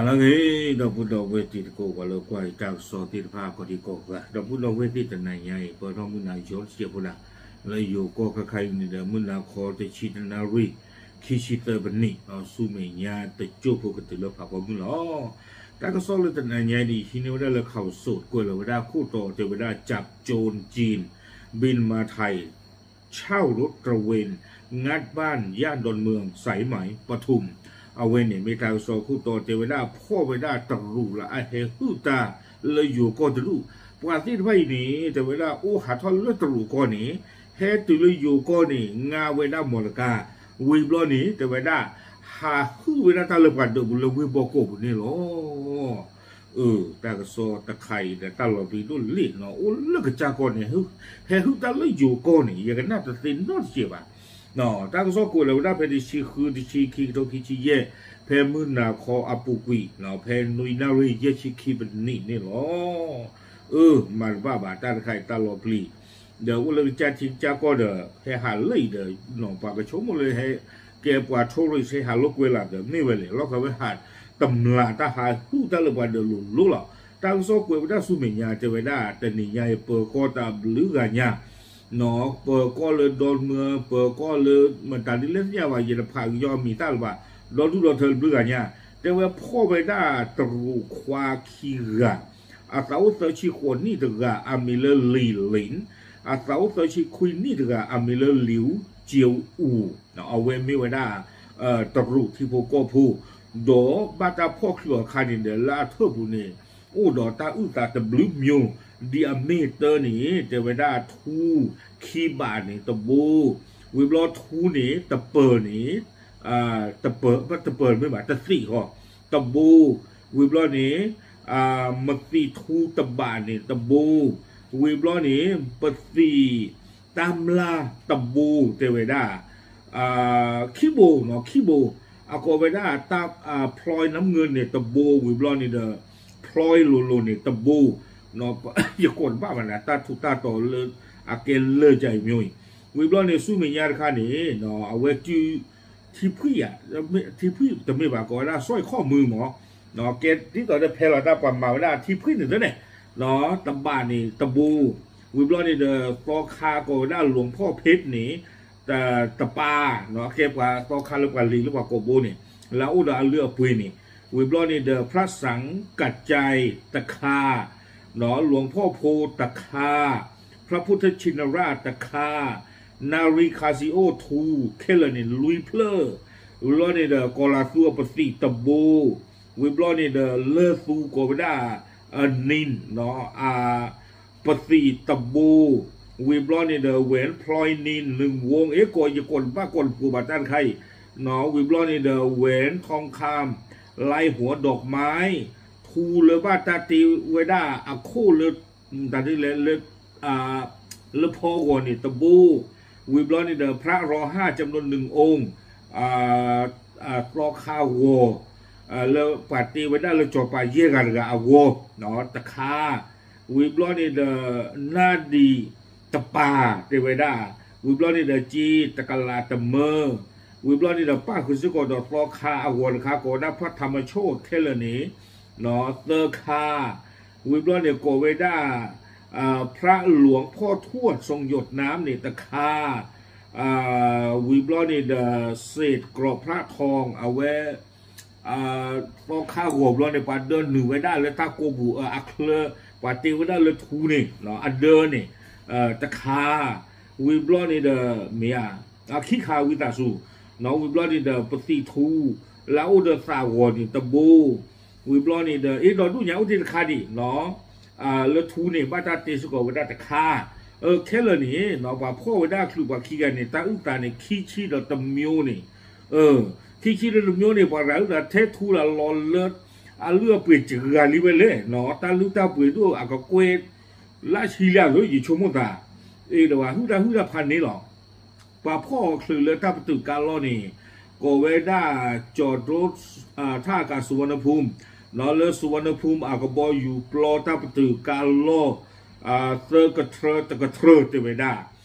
အဂ့ၤ ဒီပုၢ်ဒီဝဲၢ်တံၤသကိး ပှၤလၢကွၢ်ယတၢ်ကစီၣ်သ့ၣ်တဖၣ် ကိးဒံကိးဂၤ ဒီပုၢ်ဒီဝဲၢ်သ့ၣ်တနၤညါအံၤ ပထီၣ်မုၢ်နၤယီတစဲးဖိဒၣ် လၢယိၤကီၢ်ခါခါအံၤန့ၣ်ဒီး မုၢ်နၤခီတဆံတနၣ်ရံၣ် ခံဆံသၢပနံၣ် ဆူမဲာ်ညါတစိၢ်ဖိကတုၤလၢဖးဖီမုၢ်လီၤ. တၢ်ကစီၣ်လၢတနၤညါအံၤ ဟံးန့ၢ်ဝဲဒၣ်လၢ Khaosod ကွဲးလီၤဝဲဒၣ်ခိၣ်တီ တဲဝဲဒၣ် จับโจรจีน บินมาไทย เช่ารถตระเวนงัดบ้านย่านดอนเมือง สายไหม ปทุม အဝဲန့ၣ် မ့ၢ်တၢ်ကစီၣ်ခိၣ်တီ တဲဝဲဒၣ်ဖီၣ်ဝဲဒၣ်တရူးလၢအဟဲဟုၣ်တၢ်လၢယိၤကီၢ်တဒူၣ် ပှၤသ့ၣ်တဖၣ်အံၤန့ၣ် တဲဝဲဒၣ်အိၣ်ဟးထီၣ်လၢတရူးကီၢ်န့ၣ် ဟဲတုၤလၢယိၤကီၢ်န့ၣ် ငါဝဲဒၣ်မီၢ်လကါ ဝံၤဘျီန့ၣ် တဲဝဲဒၣ် ဟးဟုၣ်ဝဲဒၣ်တၢ်လၢပှၤဒၢးပူၤလၢဝ့ၢ်ဘီကီၢ်ပူၤန့ၣ်လီၤ. အၢ တၢ်ကစီၣ်တခါအံၤဒီးတၢ်လီၤပျံၤဒိၣ်လဲၣ်နီၤ အိၣ်လၢကစၢ်ကီၢ်န့ၣ် ဟဲဟုၣ်တၢ်လၢယိၤကီၢ်န့ၣ် ယကနၣ်တသ့နီတစဲးဘၣ်. တၢ်ကစီၣ်ကွဲးလီၤဝဲဒၣ်ဖဲတဆံဃု တဆံခံ ကထိခံဆံယဲၢ် ဖဲမုၢ်နၤခီအပူၤကွံာ် ဖဲနွံနၣ်ရံၣ်ယဲၢ်ဆံခံပနံၣ်န့ၣ်လီၤ. အၢ မၤတဘၣ်ဘၣ် တၢ်တခါအံၤတၢ်လီၤပျံၤ ဒီးအိၣ်လၢကစၢ်ထံကစၢ်ကီၢ်ဒီး ဟဲဟးလၢအံၤဒီး ပှၤကဆိကမိၣ်လၢဟဲ ကဲပှၤ tourist ဟဲဟးလိာ်ကွဲလၢ်ဒီး မ့ၢ်ဝဲလဲၣ် လီၤဃာ်ဝဲဟးတမျၢ်တၢ်ဟးဟုၣ်တၢ်လၢပှၤဒၢးလိၤလိၤလီၤ. တၢ်ကစီၣ်ကွဲးဝဲဒၣ်ဆူမဲာ်ညါ တဲဝဲဒၣ် တနံၤညါအံၤ ပၢၤကီၢ်တၢ်ဘျုးဂၤညါ ပၢၤကီၢ်လၢ ဒီမၢ ပၢၤကီၢ်လၢ မတၤဒ်လဲၣ်သ့ၣ်ညါဘၣ် ယတဖးကညီအမံၤတၢ်လၢၤဘၣ် ဒီဒူၣ်ဒီထၢတဘျုးဂၤညါ တဲဝဲဖီၣ်ဝဲဒၣ်တရူးခွါခံဂၤ အသးအိၣ်သၢဆံဃိးနံၣ်တဂၤ အမံၤလၢ Li Lin အသးအိၣ်သၢဆံခွံနံၣ်တဂၤ အမံၤလၢ Liu Jiu အဝဲမ့ၢ်ဝဲဒၣ် တရူးထံဖိကီၢ်ဖိ ဒီးဘၣ်တၢ်ဖီၣ်ချုးအခါန့ၣ်ဒီး လၢအထၢၣ်ပူၤန့ၣ် အိၣ်ဒီးတၢ်အုၣ်သးတဘျုးမျိုး ဒ်အမ့ၢ်တၢ်န့ၣ် တဲဝဲဒၣ်ထူခံဘးန့ၣ်တဘိ ဝံၤဘျီထူန့ၣ် တပၢၤန့ၣ် တပၢၤ တပၢၤမ့ၢ်ဘၣ် တသံးဃီ တဘိ ဝံၤဘျီန့ၣ် မသံးထူတဘးန့ၣ်တဘိ ဝံၤဘျီန့ၣ် ပသံးတၢ်မျၢ်တဘိ တဲဝဲဒၣ် ခံဘိနီၤ ခံဘိ အကိးဝဲဒၣ်တၢ် พลอยน้ำเงิน န့ၣ်တဘိ ဝံၤဘျီန့ၣ်ဒီး พลอยလိၤလိၤန့ၣ်တဘိ ယကိးတဘၣ်ဘၣ်န့ၣ် တၢ်ထူးတၢ်တီၤလၢအကဲလၢာ်ကအံၤမျိုးအံၤ ဝံၤဘျီန့ၣ် ဆူမဲာ်ညါတခါန့ၣ် အဝဲတုၤ ထံဖှံၣ်ဧါ ထံဖှံၣ်တမ့ၢ်ဘၣ် ကိးဝဲဒၣ် สร้อยข้อมือ မး ကဲဒ်သိးဒီးဖဲလီၤတၢ်ပှၤမၤဝဲဒၣ်ထံဖှံၣ်န့ၣ်သ့န့ၣ် တဘးန့ၣ်တဘိ ဝံၤဘျီန့ၣ်ဒီး သီခါကိးဝဲဒၣ် หลวงพ่อเพชร န့ၣ် တပၢ် ကဲပှၤသီခါလၢပှၤလံၤလၢပှၤကိးဘိန့ၣ် လၢအအိၣ်ဒီးအလုၢ်အပှ့ၤန့ၣ် ဝံၤဘျီန့ၣ်ဒီး พระสังกัจจัย တခါ หลวงพ่อโพธิ์ တခါ พระพุทธชินราช တခါ นารีคาซิโอ ထူ ခဲလၢာ်န့ၣ် လွံၢ်ဖျၢၣ် ဝံၤဘျီန့ၣ်ဒီး ကီၤလၤသူအပသံးတဘိ ဝံၤဘျီန့ၣ်ဒီး လၢၢ်သူကိးဝဲဒၣ် နံၣ် ပသံးတဘိ ဝံၤဘျီန့ၣ်ဒီး แหวนพลอยนิล หนึ่งวง အဲ ကိးယကိးတဘၣ်ကိးတပူၤဘၣ်တၢ်တခါအံၤ ဝံၤဘျီန့ၣ်ဒီး แหวนทองคำ ลายหัวดอกไม้ ထူလၢဘၣ်တၢ်တ့ဝဲဒၣ်အခိၣ်လၢ တၢ်ဒ်လဲၣ် လၢဖီဂီၤန့ၣ်တဘိ ဝံၤဘျီန့ၣ်ဒီး พระรอห้า จำนวนหนึ่งองค์ သီခါဂီၤ လၢပှၤတ့ဝဲဒၣ်လၢစီၤပၤယဲၢ်ဂၤတဂၤအဂီၢ် တခါ ဝံၤဘျီန့ၣ်ဒီး နၢ်ဒံၣ်တပၤ တဲဝဲဒၣ် ဝံၤဘျီန့ၣ်ဒီး စ့တကလးတမၢ ဝံၤဘျီန့ၣ်ဒီး ပၣ်ဃုာ်စ့ၢ်ကီးဒီးသီခါအဂီၤတခါ ကိးဝဲဒၣ် พระธรรมโชติ ခဲလၢာ်န့ၣ် သၢခါ ဝံၤဘျီန့ၣ် ကိးဝဲဒၣ် พระหลวงพ่อทวดทรงหยดน้ำ န့ၣ်တခါ ဝံၤဘျီန့ၣ်ဒီး เศษกรอบพระทอง အဝဲ သီခါဂီၤဘျီန့ၣ် ပှၤဒၢနုာ်ဝဲဒၣ်လၢတၢ်ကိးပူၤအချၢ ပှၤတ့ဝဲဒၣ်လၢထူန့ၣ် အဒၢန့ၣ် တခါ ဝံၤဘျီန့ၣ်ဒီး မ့ၢ်ဧါ ခံခါဝံသးစူၤ ဝံၤဘျီန့ၣ်ဒီး ပသံးထူ လၢအအိၣ်ဒီးသးဂီၤန့ၣ်တဘိ ဝံၤဘျီန့ၣ်ဒီး အ့ ဒီဒူၣ်ညါအိၣ်တ့ၢ်တခါဒံး လၢထူန့ၣ် ဘၣ်တၢ်တ့စ့ၢ်ကီးဝဲဒၣ်တခါ ခဲလၢာ်န့ၣ် ပှၤဖီၣ်ဝဲဒၣ်ချုးပှၤခံဂၤန့ၣ် တၢ်အုၣ်သးန့ၣ် ခံဆံဒီးတမျိုးန့ၣ် ခံဆံဒီးတမျိုးန့ၣ် ပှၤရၤအုၣ်သးထဲထူလၢလီၤလၢ အလုၢ်အပှ့ၤစှၤလံဝဲလဲၣ် တၢ်လုၢ်တၢ်ပှ့ၤဒိၣ်အကကွဲၢ် လၢဆံလၢအလိၤ ယဆိကမိၣ်သး အ့ ဒီးပှၤဟုၣ်တၢ်ဟုၣ်တၢ်ဖးန့ၣ်လီၤ ပှၤဖီၣ်အီၤချုးလၢတၢ်ပတုာ်ကါလီၢ်န့ၣ် ကိးဝဲဒၣ် จอดรถ ท่าอากาศสุวรรณภูมิ လၢ สุวรรณภูมิ အကဘီယူၤပျီတၢ်ပတုာ်ကါလီၢ် သၢကထြၢတကထြၢ တဲဝဲဒၣ်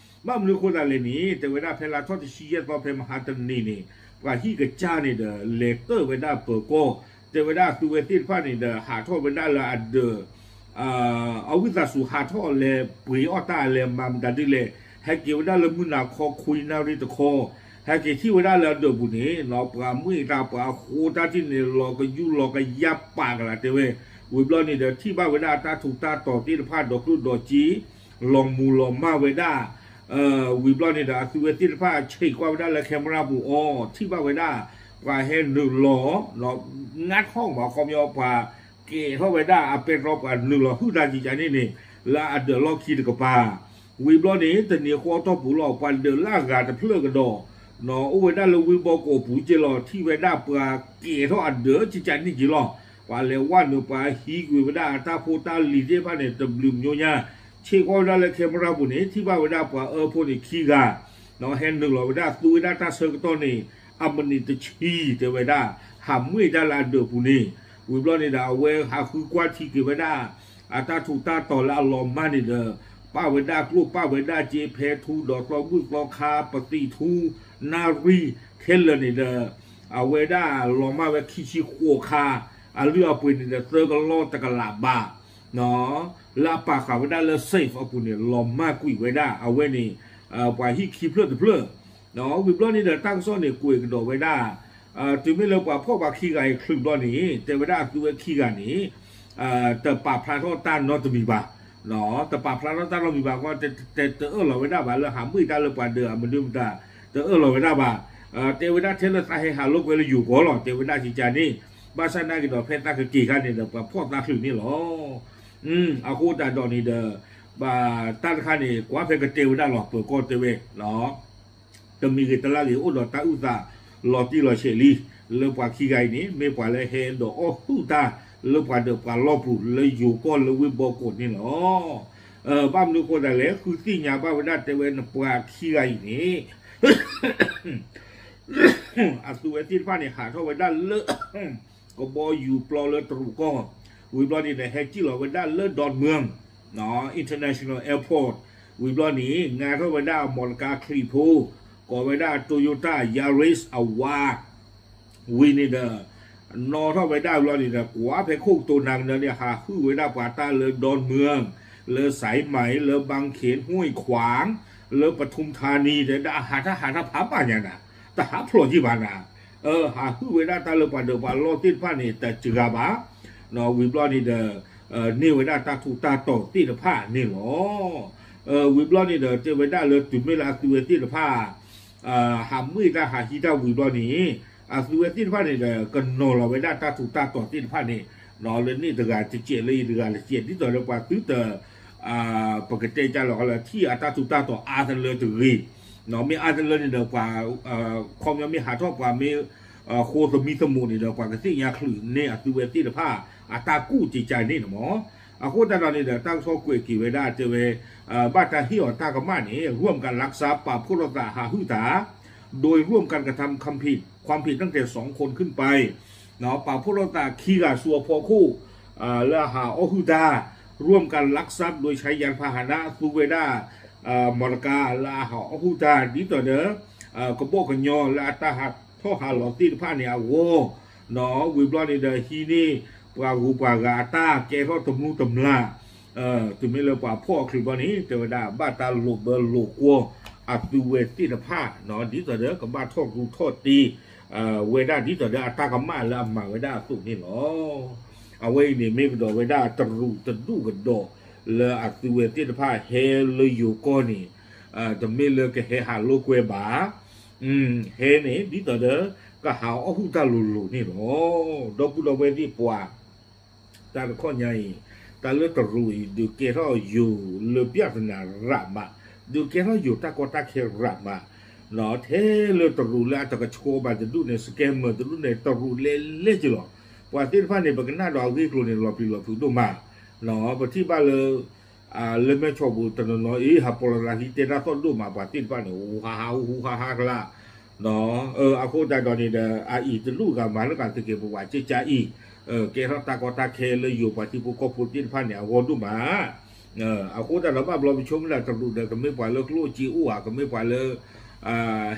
ဘၣ်မနုၤအဃိသတးလဲၣ်န့ၣ် တဲဝဲဒၣ်ဖဲလါထီၣ်တဆံယဲၢ်သီဖဲမဟါတနံၤန့ၣ် ပှၤဟံၣ်ကစၢ်န့ၣ်ဒီး လဲၤတၢၣ်ဝဲဒၣ်ပၢၤကီၢ် တဲဝဲဒၣ်အသုဝဲသ့ၣ်တဖၣ်န့ၣ်ဒီး ဟးထီၣ်ဝဲဒၣ်လၢအဒၢး အဝံသးစူၤဟးထီၣ်လဲၤပှ့ၤအီၣ်တၢ်အလဲၤမၤမတၤဒ်လဲၣ်, ဟဲက့ၤဝဲဒၣ်လၢမုၢ်နၤခီခွံနၣ်ရံၣ်တခီ, ဟဲက့ၤထံၣ်ဝဲဒၣ်လၢအဒၢးပူၤန့ၣ် ပှၤမ့ၢ်တၢ်ပှၤဃိတၢ်ထံၣ်န့ၣ် လီၤကယူၢ်လီၤကယၢ်ပာ်ကလာ်တဲဝဲ, ဝံၤဘျီန့ၣ်ဒီး ထံၣ်ဘၣ်ဝဲဒၣ်အတၢ်ထူးတၢ်တီၤသ့ၣ်တဖၣ်ဒီးကျိၣ်ဒီးစ့ လီၤမူၤလီၤမၢ်ဝဲဒၣ် ဝံၤဘျီန့ၣ်ဒီး အသုဝဲသ့ၣ်တဖၣ်ဆဲးကွၢ်ဝဲဒၣ်လၢ camera ပူၤအီၤ ထံၣ်ဘၣ်ဝဲဒၣ် ပှၤဟဲနုာ်လီၤ ငါထီၣ်မး ခီပညီပှၤကဲထီၣ်ဝဲဒၣ်အပဲတြီ ပှၤနုာ်လီၤဟုၣ်တၢ်ကကန့ၣ်န့ၣ် လၢအဒၢးလီၢ်ခံတကပၤ, ဝံၤဘျီန့ၣ် တနံၤဃီတီၢ်ပူၤလီၤ ပှၤဒၢးလၢအဂၤတဖျၢၣ်ကဒီး အိၣ်ဝဲဒၣ်လၢဝ့ၢ်ဘီကီးပူၤက့လီၤ ထံၣ်ဝဲဒၣ်ပှၤကဲထီၣ်အဒၢးကကန့ၣ်က့လီၤ, ပှၤလဲၤဝၣ်နုာ် ပှၤဟံးကွံာ်ဝဲဒၣ်အတၢ်ဖိတၢ်လံၤသ့ၣ်တဖၣ်န့ၣ် တဘျုးမညိညါ, ဆဲးကွၢ်ဝဲဒၣ်လၢ camera ပူၤန့ၣ် ထံၣ်ဘၣ်ဝဲဒၣ်ပှၤအၢဖိန့ၣ်ခံဂၤ ဟဲနုာ်လီၤဝဲဒၣ် သူဝဲဒၣ်တၢ်ဆၢကတီၢ်န့ၣ် အမံးနံးတဆံ တဲဝဲဒၣ် ဟးမ့ၢ်တၢ်လၢအဒၢးပူၤန့ၣ်, ဝံၤဘျီန့ၣ်ဒီး အဝဲဟးဃုကွၢ်ထံက့ၤဝဲဒၣ် အတၢ်ထူးတၢ်တီၤလၢအလီၤမၢ်န့ၣ်ဒီး ပာ်ဝဲဒၣ်ကျိၣ်ပာ်ဝဲဒၣ်စ့ ဖဲထူဒီးသီဘူၣ်သီခါ ပသံးထူ နၣ်ရံၣ် ခဲလၢာ်န့ၣ်ဒီး အဝဲဒၣ်လီၤမၢ်ဝဲခံဆံဃိးခါ, အလုၢ်အပှ့ၤန့ၣ်ဒီးသၢကလီၢ်တကလးဘး လၢအပာ်ဃာ်ဝဲဒၣ်လၢ safe အပူၤန့ၣ် လီၤမၢ်ကွံာ်ဝဲဒၣ် အဝဲန့ၣ် ပှၤဟံၣ်ခံဖျၢၣ်တဖျၢၣ်, ဝံၤဘျီန့ၣ်ဒီး တၢ်ကစီၣ်န့ၣ်ကွဲးကဒီးဝဲဒၣ် တုၤမ့ၢ်လၢပှၤဖီၣ်ပှၤခံဂၤအံၤချုးဘျီန့ၣ် တဲဝဲဒၣ်အသုဝဲခံဂၤန့ၣ် တပာ်ဖျါထီၣ်တၢ်နီတမံၤဘၣ်, တပာ်ဖျါထီၣ်တၢ်နီတမံၤဘၣ် တအၢၣ်လီၤဝဲဒၣ်ဘၣ်လၢဟးမ့ၢ်တၢ်လၢပှၤဒၢးအမနုၤမတၤ တအၢၣ်လီၤဝဲဒၣ်ဘၣ်, တဲဝဲဒၣ်ထဲလၢသးဟဲဟးလိာ်ကွဲလၢယိၤကီၢ်လီၤ တဲဝဲဒၣ်ကကန့ၣ်, ဘၣ်ဆၣ်နာ်က့ၤဒီးဖဲသးကက့ၤခါန့ၣ်ဒီး ပှၤဖီၣ်သးချုးန့ၣ်လီၤ. အဃိသတးဒီးန့ၣ်ဒီး ဘၣ်တၢ်တခါန့ၣ် ကွၢ်ဖဲကတဲဝဲဒၣ်လီၤ ပၢၤကီၢ်တဲဝဲ တမံၤဂ့ၤတလါဂ့ၤ အိၣ်ဒီးတၢ်အုၣ်သးလီၤတံၢ်လီၤဆဲးလံ, လၢပှၤခံဂၤအံၤန့ၣ် မ့ၢ်ပှၤလၢဟဲဒီးအီၣ်ဟုၣ်တၢ်လၢပှၤဒၢးပှၤလီၢ်ပူၤ လၢယိၤကီၢ်လၢဝ့ၢ်ဘီကီးန့ၣ်လီၤ. ဘၣ်မနုၤအဃိသတးလဲၣ် ဃုသ့ၣ်ညါဘၣ်ဝဲဒၣ်တဲဝဲနပှၤခံဂၤအံၤန့ၣ် အသုဝဲသ့ၣ်တဖၣ်န့ၣ် ဟးထီၣ်ဝဲဒၣ်လၢ ကဘီယူၤပျီလၢတရူးကီၢ်, ဝံၤဘျီန့ၣ်ဒီး ဟဲစံၣ်လီၤဝဲဒၣ်လၢ Don Mueang International Airport, ဝံၤဘျီန့ၣ် ငါထီၣ်ဝဲဒၣ်အ မော်တော်ကား ချံးဖိ, ကိးဝဲဒၣ် Toyota Yaris အဝါ ဝံၤန့ၣ်ဒီး နီၣ်ထီၣ်ဝဲဒၣ်ဘျီန့ၣ်ဒီး ကွၢ်ဖဲခိၣ်ကတိၤနၤကဒီးန့ၣ် ဟးဟုၣ်ဝဲဒၣ်ပှၤတၢ်လၢ Don Mueang, လၢ สายไหม, လၢ บางเขน, ห้วยขวาง, လၢ ปทุมธานี တဲဒၣ်ဟးတၢ်ဟးတၢ်ဖးဘၣ်ညါနၤ, တဟးဖျိးယံာ်ဘၣ်နၤ, ဟးဟုၣ်ဝဲဒၣ်တၢ်လၢပှၤဒၢးပှၤလီၢ်သ့ၣ်တဖၣ်န့ၣ် တစှၤဘၣ်, ဝံၤဘျီန့ၣ်ဒီး န့ၢ်ဝဲဒၣ်တၢ်ထူးတၢ်တီၤသ့ၣ်တဖၣ်န့ၣ်လီၤ. ဝံၤဘျီန့ၣ်ဒီး တဲဝဲဒၣ်လၢတုၤမ့ၢ်လၢအသုဝဲသ့ၣ်တဖၣ် ဟးမ့ၢ်တၢ်ဟးဟံးတၢ်ဝံၤဘျီန့ၣ် အသုဝဲသ့ၣ်တဖၣ်န့ၣ်ဒီး ကနီၤလီၤဝဲဒၣ်တၢ်ထူးတၢ်တီၤသ့ၣ်တဖၣ်န့ၣ် လၢန့ၣ်တဂၤတစဲးလၢအံၤတဂၤတစဲး ဒ်သိးဒီးပှၤသုတ ပကတဲကလီၤလၢထံၣ်အတၢ်ထူးတၢ်တီၤအါတလၢတဂ့ၤ, မ့ၢ်အါတလၢန့ၣ်ဒီးပှၤ ခီပညီမ့ၢ်ဟးထီၣ်ပှၤမ့ၢ် ဃိသမံသမိးန့ၣ်ဒီး ပှၤကသ့ၣ်ညါချုးန့ၢ်အသုဝဲသ့ၣ်တဖၣ် အတၢ်ကူၣ်ကကန့ၣ်န့ၣ်မး. အဃိသတးဒီးန့ၣ်ဒီး တၢ်ကစီၣ်ကွဲးက့ၤဝဲဒၣ်တဲဝဲ ဘၣ်တၢ်ဟ့ၣ်အီၤတၢ်ကမၣ်န့ၣ် ร่วมกันลักทรัพย์ ပာ်ဖှိၣ်ထီၣ်သးဟးဟုၣ်တၢ် โดยร่วมกันกระทำความผิด ความผิดตั้งแต่สองคนขึ้นไป ပာ်ဖှိၣ်ထီၣ်သးခံဂၤဆူအဖီခိၣ် လၢအဟးအီၣ်ဟုၣ်တၢ် ร่วมกันลักทรัพย์ โดยใช้ยานพาหนะ သူဝဲဒၣ် မော်တော်ကား လၢအဟးအီၣ်ဟုၣ်တၢ် ဒ်သိးဒီး ကဘီကညီလၢအတၢ်ဟးထီၣ်ဟးလီၤသ့ၣ်တဖၣ်န့ၣ်အဂီၢ် ဝံၤဘျီန့ၣ်ဒီး ဟံးန့ၢ်ပှၤဂုၤပှၤဂၤအတၢ်ကဲထီၣ်တမူတမျၢ် တုၤမ့ၢ်လၢပှၤဖီၣ်အချုးဘျီန့ၣ် တဲဝဲဒၣ် ဘၣ်တၢ်လိာ်ဘၢလိာ်ကွီၢ်အသုဝဲသ့ၣ်တဖၣ် ဒ်သိးဒီးကဘၣ်ထီၣ်ရူၢ်ထီၣ်တ့ၢ် ဝဲဒၣ်ဒ်သိးဒီးအတၢ်ကမၣ်လၢအမၤဝဲဒၣ်အသိးန့ၣ်လီၤ. အဝဲအံၤန့ၣ်မ့ၢ်ကဒီးဝဲဒၣ်တရူးတဒူၣ်ကဒီး လၢအသုဝဲသ့ၣ်တဖၣ်ဟဲလၢယိၤကီၢ်န့ၣ် တမ့ၢ်လၢကဟဲဟးလိာ်ကွဲဘၣ် ဟဲန့ၣ် ဒ်သိးဒီး ကဟးအီၣ်ဟုၣ်တၢ်လိၤလိၤန့ၣ်လီၤ. ဒီပုၢ်ဒီဝဲၢ်သ့ၣ်ပှၤ တၢ်တခီညါအံၤ တၢ်လၢတရူးအံၤ ဒုးကဲထီၣ်ယိၤလၢ ပြဿနာ ရးမး, ဒုးကဲထီၣ်ယိၤတၢ်ကီတၢ်ခဲရးမး, ထဲလၢတရူးလၢအတကဆှီဘၣ်တဒူၣ်န့ၣ် scammer တဒူၣ်န့ၣ် တရူးလဲၤလဲၤက့ၤလီၤ. ပှၤသ့ၣ်တဖၣ်န့ၣ် ပကနၣ်ဒီးအဂ့ၢ်အကျိၤန့ၣ် လီၤပျံၤလီၤဖုးဒိၣ်မး, ပထံၣ်ဘၣ်လၢ လၢမဲၢ်ဆီးပူၤတနီၤနီၤအံၤ ဟးပီၣ်လီၤသးဟံးတဲတၢ်သီၣ်ဒိၣ်မး ပှၤသ့ၣ်တဖၣ်န့ၣ် ဟူဟးဟးဟူဟးဟးကလၢ် အဃိသတးဒီးန့ၣ်ဒီး အအံၤတဒူၣ်ဂၤမၤလၢကၤသုးက့ၤပဝးကၠ့ကၠါအံၤ ကဲထီၣ်တၢ်ကီတၢ်ခဲလၢယိၤပှၤထံဖိကီၢ်ဖိသ့ၣ်တဖၣ်န့ၣ် အဂီၢ်ဒိၣ်မး. အဃိသတးဒီးဘၣ်ဘျီပဆိကမိၣ်ဒၣ်တရူးဒီး ကမ့ၢ်ပှၤလၢကျိၣ်စ့အိၣ်ဧါ, ကမ့ၢ်ပှၤလၢ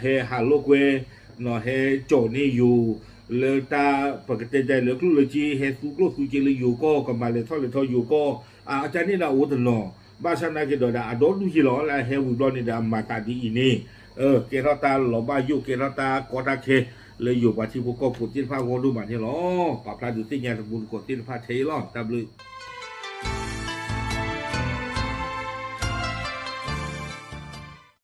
ဟဲဟးလိာ်ကွဲ ဟဲကၠီၣ်န့ၢ်ယိၤ လၢတၢ်ပကတဲဒ်လၢကျိၣ်လၢစ့ ဟဲသူကျိၣ်သူစ့လၢယိၤကီၢ် ကမၤလဲၤထီၣ်လဲၤထီယိၤကီၢ် အကန့ၣ်ဒီးအိၣ်တနီၤ, ဘၣ်ဆၣ်နာ်က့ဒီးဒီး အဒီဒူၣ်ယ့လီၤ လၢအဟဲဝံၤဘျီန့ၣ်ဒီး အမၤသးဒ်အံၤန့ၣ်, ကဲထီၣ်တၢ်လီၤဘၣ်ယိၣ် ကဲထီၣ်တၢ်ကီတၢ်ခဲ လၢယိၤပှၤထံဖိကီၢ်ဖိသ့ၣ်တဖၣ်အဂီၢ်ဒိၣ်မးန့ၣ်လီၤ. ပာ်ဖျါဒုးသ့ၣ်ညါတမူတကိးသ့ၣ်တဖၣ်ထဲအံၤလီၤ. တၢ်ဘျုး